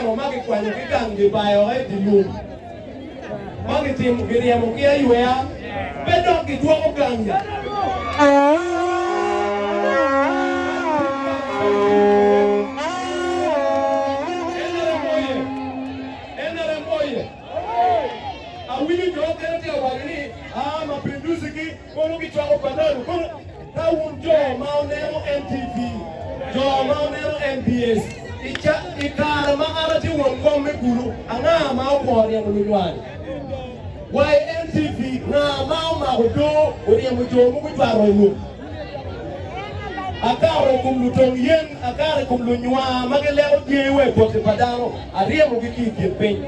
Lutino ma gikwanyo ki gang gibayo i dye lum, ma gitimo giryemo ki ayweya, pe dok gidwoko gang ya. NRM oye! NRM oye! Awinyo jo mukene tye ka waco ni, Aa, Mapinduzi ki kono gicwako Banalu. Kono ka wun jo ma wuneno NTV, jo ma wuneno NBS, i kare ma an atye won kom me Gulu, anga ma okwongo ryemo lunywal? Wa i NTV, nga ma omako doo oryemo jo mogo cwaro i lum? Akato i kom lutong yen, akato i kom lunywar ma gileko dyangi wa i poti pa dano, aryemogi ki i kin piny.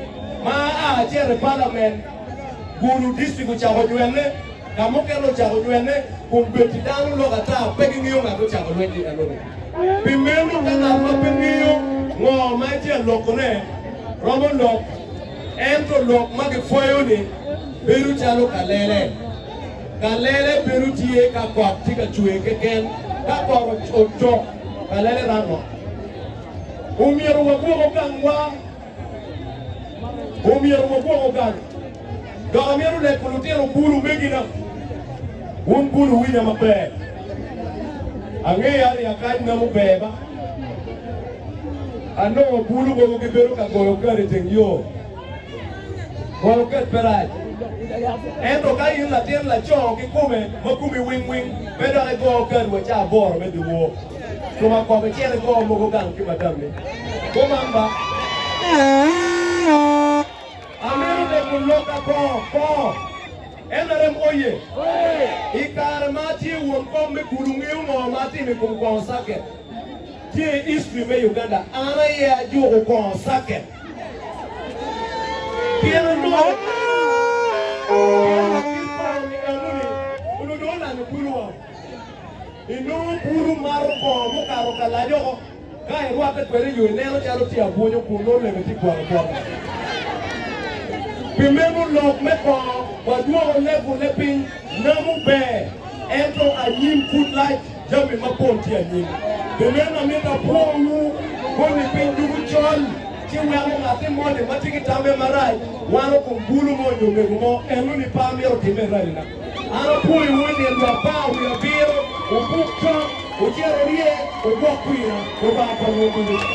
Ma aa acito i palamen, Gulu distrik ocako nywene, ka mukene ocako nywene, kombeddi dano lok ata pe gingeyo ngat ocako lweny-nyi enoni. Pi meno ka ngat ma pe ngeyo ngo ma etye ka lokone romo lok, ento lok ma gipwoyo-ni bedo calo kalele. Kalele bedo tye ka kot tye ka cwer keken. Ka kot ocok, kalele rango. Omyero wagwoko gangwa. Omyero wagwoko gang. Dok amito lego lutino bulu megina. Wun bulu winya maber. Angeyo ariya kany namo ber ba. Anongo bulu mogo gibedo ka goyo kal i teng yo. Goyo kal pe rac. Ento ka in latin laco kikome ma komi wing wing, pe dok igo kal wa ca aboro me dyewor. Tuma kop icit igo mogo gang ki madammi. Kuman ba. Amito lego lok ago ko. NRM oye! I kare ma atye won kom me Gulu ngeyo ngo ma atimo i kom kongo saket. Tye i history me Uganda an aye ajuko kongo saket. Pien onongo pien lakit kongo ni enoni onongo dong olanyo bulu woko. Inongo bulu mato kongo mukato kalac oko. Ka irwatte kwede i yo ineno calo tye abwonyo kun nongo leme tye kwaro kwara. Pi meno lok me kongo wadwoko lebule piny, namo ber ento anyim pud lac, jami mapol tye anyim. Pi meno amito apwowu koni piny dugu col ci weko ngatti moni ma tye ki tamme marac wano kom bulu mo nyo mego mo enoni pe amito time i ralina. An apwoyowu i nino apar wiye abiro, wubuk cok, wucit wurye, wugwok kwina, Lubanga konyowu ducu.